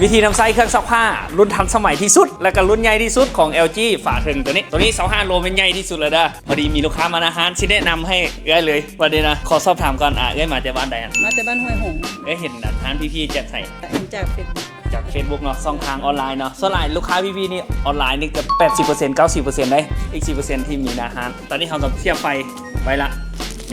ວິທີນຳໃຊ້ເຄື່ອງຊັກຜ້າລຸ້ນທັນສະໄໝທີ່ສຸດ ແລະກະລຸ້ນໃຫຍ່ທີ່ສຸດຂອງ ແອລຈີ ຝາເທິງໂຕນີ້. ໂຕນີ້ຊາວຫ້າໂລແມ່ນໃຫຍ່ທີ່ສຸດແລ້ວເດີ. ພໍດີມີລູກຄ້າມາໜ້າຮ້ານ ຊິແນະນຳໃຫ້ເອື້ອຍເລີຍ ວ່າເດນະ. ຂໍສອບຖາມກ່ອນ ອາ ເອື້ອຍມາແຕ່ບ້ານໃດ? ມາແຕ່ບ້ານຫ້ວຍຫົງ. ເອື້ອຍເຫັນຮ້ານພີ່ໆແຈກໃສ? ເຫັນຈາກເຟສບຸກ. ຈາກເຟສບຸກເນາະ ຊ່ອງທາງອອນລາຍເນາະ. ສ່ວນຫຼາຍລູກຄ້າພີ່ໆນີ້ອອນລາຍນີ້ກໍແປດສິບເປີເຊັນ ເກົ້າສິບເປີເຊັນໄດ໋ ອີກສິບເປີເຊັນທີ່ມີໜ້າຮ້ານ. ຕອນນີ້ເຮົາກໍສຽບໄຟໄວ້ລະ.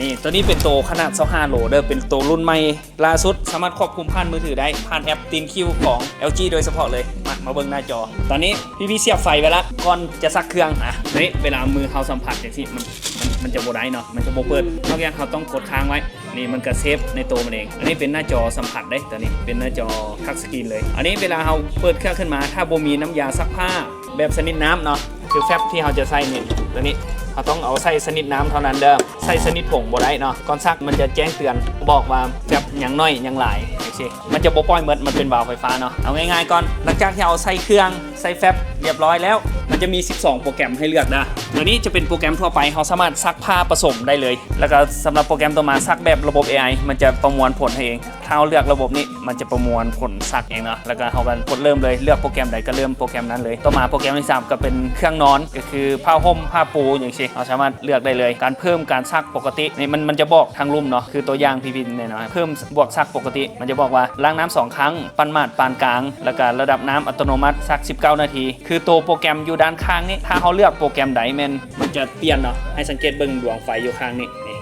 ນີ້ ໂຕນີ້ເປັນໂຕຂະໜາດຊາວຫ້າໂລເດີ ເປັນໂຕລຸ້ນໃໝ່ ລ່າສຸດ ສາມາດຄວບຄຸມຜ່ານມືຖືໄດ້ ຜ່ານແອັບ TeenQ ຂອງ ແອລຈີ ໂດຍສະເພາະເລີຍ. ມາ ມາເບິ່ງໜ້າຈໍ. ຕອນນີ້ພີ່ໆສຽບໄຟໄວ້ລະ. ກ່ອນຈະຊັກເຄື່ອງ ອາ ນີ້ ເວລາມືເຮົາສຳຜັດຈັ່ງຊີ້ ມັນ ມັນ ມັນຈະບໍ່ໄດ້ເນາະ ມັນຈະບໍ່ເປີດ. ນອກນັ້ນເຮົາຕ້ອງກົດຄ້າງໄວ້. ນີ້ ມັນກະເຊບໃນໂຕມັນເອງ. ອັນນີ້ເປັນໜ້າຈໍສຳຜັດເດ້ ໂຕນີ້ເປັນໜ້າຈໍທັດສະກຣີນເລີຍ. ອັນນີ້ເວລາເຮົາເປີດເຄື່ອງຂຶ້ນມາ ຖ້າບໍ່ມີນ້ຳຢາຊັກຜ້າແບບຊະນິດນ້ຳເນາະ ຄືແຟັບທີ່ເຮົາຈະໃຊ້ນີ້ ໂຕນີ້ເຮົາຕ້ອງເອົາໃສ່ຊະນິດນ້ຳເທົ່ານັ້ນເດີ. ໃສ່ຊະນິດຜົງບໍ່ໄດ້ເນາະ. ກ່ອນຊັກມັນຈະແຈ້ງເຕືອນບອກວ່າແຟັບຍັງໜ້ອຍຍັງຫຼາຍຈັ່ງຊີ້ ມັນຈະບໍ່ປ່ອຍໝົດ. ມັນເປັນວາວໄຟຟ້າເນາະ. ເອົາງ່າຍໆກ່ອນ ຫຼັງຈາກທີ່ເຮົາໃສ່ເຄື່ອງ ໃສ່ແຟັບຮຽບຮ້ອຍແລ້ວ ມັນຈະມີສິບສອງໂປຣແກຣມໃຫ້ເລືອກເດີ. ໂຕນີ້ຈະເປັນໂປຣແກຣມທົ່ວໄປ ເຮົາສາມາດຊັກຜ້າປະສົມໄດ້ເລີຍ. ແລ້ວກໍສຳລັບໂປຣແກຣມຕໍ່ມາ ຊັກແບບລະບົບ ເອໄອ ມັນຈະປະມວນຜົນໃຫ້ເອງ. ຖ້າເຮົາເລືອກລະບົບນີ້ ມັນຈະປະມວນຜົນຊັກເອງເນາະ. ແລ້ວກໍເຮົາກໍກົດເລີ່ມເລີຍ ເລືອກໂປຣແກຣມໃດກໍເລີ່ມໂປຣແກຣມນັ້ນເລີຍ. ຕໍ່ມາໂປຣແກຣມທີສາມກໍເປັນເຄື່ອງນອນ ກໍຄືຜ້າຫົ່ມ ຜ້າປູຈັ່ງຊີ້ ເຮົາສາມາດເລືອກໄດ້ເລີຍ. ການເພີ່ມ ການຊັກປົກກະຕິນີ້ ມັນ ມັນຈະບອກທາງລຸ່ມເນາະ ຄືຕົວຢ່າງພີ່ໆແນ່ນອນ. ເພີ່ມ ບວກ ຊັກປົກກະຕິ ມັນຈະບອກວ່າລ້າງນ້ຳສອງຄັ້ງ ປັ້ນໝາດປານກາງ ແລ້ວກະລະດັບນ້ຳອັດຕະໂນມັດ ຊັກສິບເກົ້ານາທີ. ຄືໂຕໂປຣແກຣມຢູ່ດ້ານຂ້າງນີ້ ຖ້າເຮົາເລືອກໂປຣແກຣມໃດແມ່ນ ມັນຈະປ່ຽນເນາະ. ໃຫ້ສັງເກດເບິ່ງດວງໄຟຢູ່ຂ້າງນີ້ ນີ້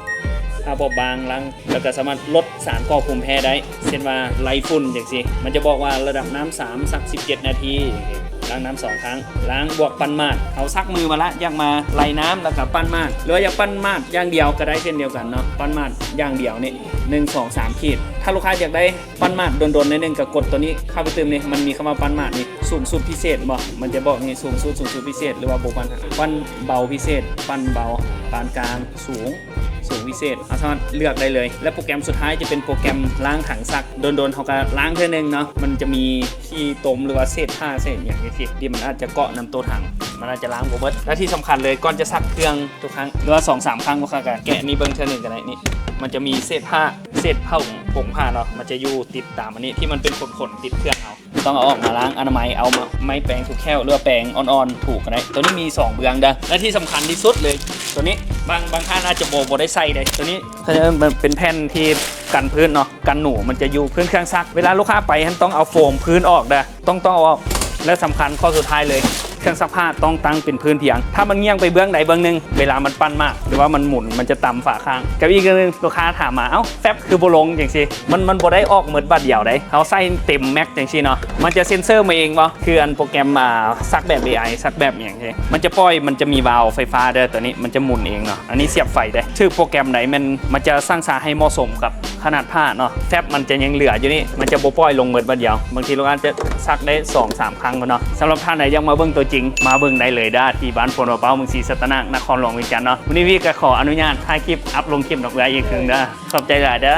ຖ້າບໍ່ບາງລ້າງ ແລ້ວກະສາມາດລົດສານກໍ່ພູມແພ້ໄດ້ ເຊັ່ນວ່າໄລ່ຝຸ່ນຈັ່ງຊີ້ ມັນຈະບອກວ່າລະດັບນ້ຳສາມ ຊັກສິບເຈັດນາທີ ລ້າງນ້ຳສອງຄັ້ງ ລ້າງບວກປັ້ນໝາດ. ເຮົາຊັກມືມາລະ ຢາກມາໄລ່ນ້ຳ ແລ້ວກະປັ້ນໝາດ ຫຼືວ່າຢາກປັ້ນໝາດຢ່າງດຽວກໍໄດ້ເຊັ່ນດຽວກັນເນາະ. ປັ້ນໝາດຢ່າງດຽວນີ້ ໜຶ່ງ ສອງ ສາມ ຂີດ. ຖ້າລູກຄ້າຢາກໄດ້ ປັ້ນໝາດດົນໆໜ້ອຍໜຶ່ງ ກໍກົດໂຕນີ້ເຂົ້າໄປຕື່ມນີ້ ມັນມີຄຳວ່າປັ້ນໝາດນີ້ ສູງສຸດພິເສດເຫັນບໍ່ ມັນຈະບອກນີ້ ສູງສຸດ ສູງສຸດພິເສດ ຫຼືວ່າບໍ່ປັນ ປັ້ນເບົາພິເສດ ປັ້ນເບົາ ປານກາງ ສູງ ສູງພິເສດ. ເຮົາສາມາດເລືອກໄດ້ເລີຍ. ແລະໂປຣແກຣມສຸດທ້າຍຈະເປັນໂປຣແກຣມລ້າງຖັງຊັກ ດົນໆເຮົາກໍລ້າງເທື່ອໜຶ່ງເນາະ. ມັນຈະມີຂີ້ຕົມ ຫຼືວ່າເສດຜ້າເສດຫຍັງຈັ່ງຊີ້ ທີ່ມັນອາດຈະເກາະນຳໂຕຖັງ ມັນອາດຈະລ້າງບໍ່ເບິດ. ແລະທີ່ສຳຄັນເລີຍ ກ່ອນຈະຊັກເຄື່ອງທຸກຄັ້ງ ຫຼືວ່າສອງສາມຄັ້ງ ລູກຄ້າກໍແກະນີ້ເບິ່ງເທື່ອໜຶ່ງກໍໄດ້. ນີ້ ມັນຈະມີເສດຜ້າ ເສດເຜົາ ຜົງຜ້າເນາະ ມັນຈະຢູ່ຕິດຕາມອັນນີ້ ທີ່ມັນເປັນຂົນໆຕິດເຄື່ອງເຮົາ ຕ້ອງເອົາອອກມາລ້າງອະນາໄມ ເອົາໄມ້ແປງຖືແຂ້ວ ຫຼືວ່າແປງອ່ອນໆຖູກໍໄດ້. ໂຕນີ້ມີສອງເບື້ອງເດີ ແລະທີ່ສຳຄັນທີ່ສຸດເລີຍ ໂຕນີ້ ບາງ ບາງທ່ານອາດຈະບໍ່ ບໍ່ໄດ້ໃສ່ເດ້ ໂຕນີ້ ເຂົາເອີ້ນເປັນແຜ່ນທີ່ກັນພືດເນາະ ກັນໜູ ມັນຈະຢູ່ພື້ນເຄື່ອງຊັກ. ເວລາລູກຄ້າໄປຫັ້ນ ຕ້ອງເອົາໂຟມພື້ນອອກເດີ ຕ້ອງ ຕ້ອງເອົາອອກ. ແລະສຳຄັນຂໍ້ສຸດທ້າຍເລີຍ ເຄື່ອງຊັກຜ້າຕ້ອງຕັ້ງເປັນພື້ນພຽງ ຖ້າມັນງ່ຽງໄປເບື້ອງໃດເບື້ອງໜຶ່ງ ເວລາມັນປັ້ນໝາກ ຫຼືວ່າມັນໝູນ ມັນຈະຕຳຝາຂ້າງ. ກັບອີກເລື່ອງໜຶ່ງ ລູກຄ້າຖາມມາ ເອົ້າ ແຟັບຄືບໍ່ລົງຈັ່ງຊີ້ ມັນ ມັນບໍ່ໄດ້ອອກໝົດບາດດຽວເດ້ ເຮົາໃສ່ເຕັມແມັກຈັ່ງຊີ້ເນາະ ມັນຈະເຊັນເຊີມາເອງບໍ່ ຄືອັນໂປຣແກຣມ ອ່າ ຊັກແບບ ເອໄອ ຊັກແບບຫຍັງຊີ້ ມັນຈະປ່ອຍ ມັນຈະມີວາວໄຟຟ້າເດີ ໂຕນີ້ມັນຈະໝູນເອງເນາະ. ອັນນີ້ສຽບໄຟເດ້ ຖືກໂປຣແກຣມໃດແມ່ນ ມັນຈະສັ່ງສາໃຫ້ເໝາະສົມກັບຂະໜາດຜ້າເນາະ. ແຟັບມັນຈະຍັງເຫຼືອຢູ່ນີ້ ມັນຈະບໍ່ປ່ອຍລົງໝົດບາດດຽວ ບາງທີລູກຄ້າຈະຊັກໄດ້ສອງສາມຄັ້ງພຸ້ນເນາະ. ສຳລັບທ່ານໃດຢາກມາເບິ່ງຕົວຈິງ ມາເບິ່ງໄດ້ເລີຍເດີ ທີ່ບ້ານໂພນປາເປົ່າ ເມືອງສີສັດຕະນາກ ນະຄອນຫຼວງວຽງຈັນເນາະ. ມື້ນີ້ວີກໍຂໍອະນຸຍາດຖ່າຍຄລິບ ອັບລົງຄລິບນຳເອື້ອຍອີກເທື່ອໜຶ່ງເດີ. ຂອບໃຈຫຼາຍເດີ.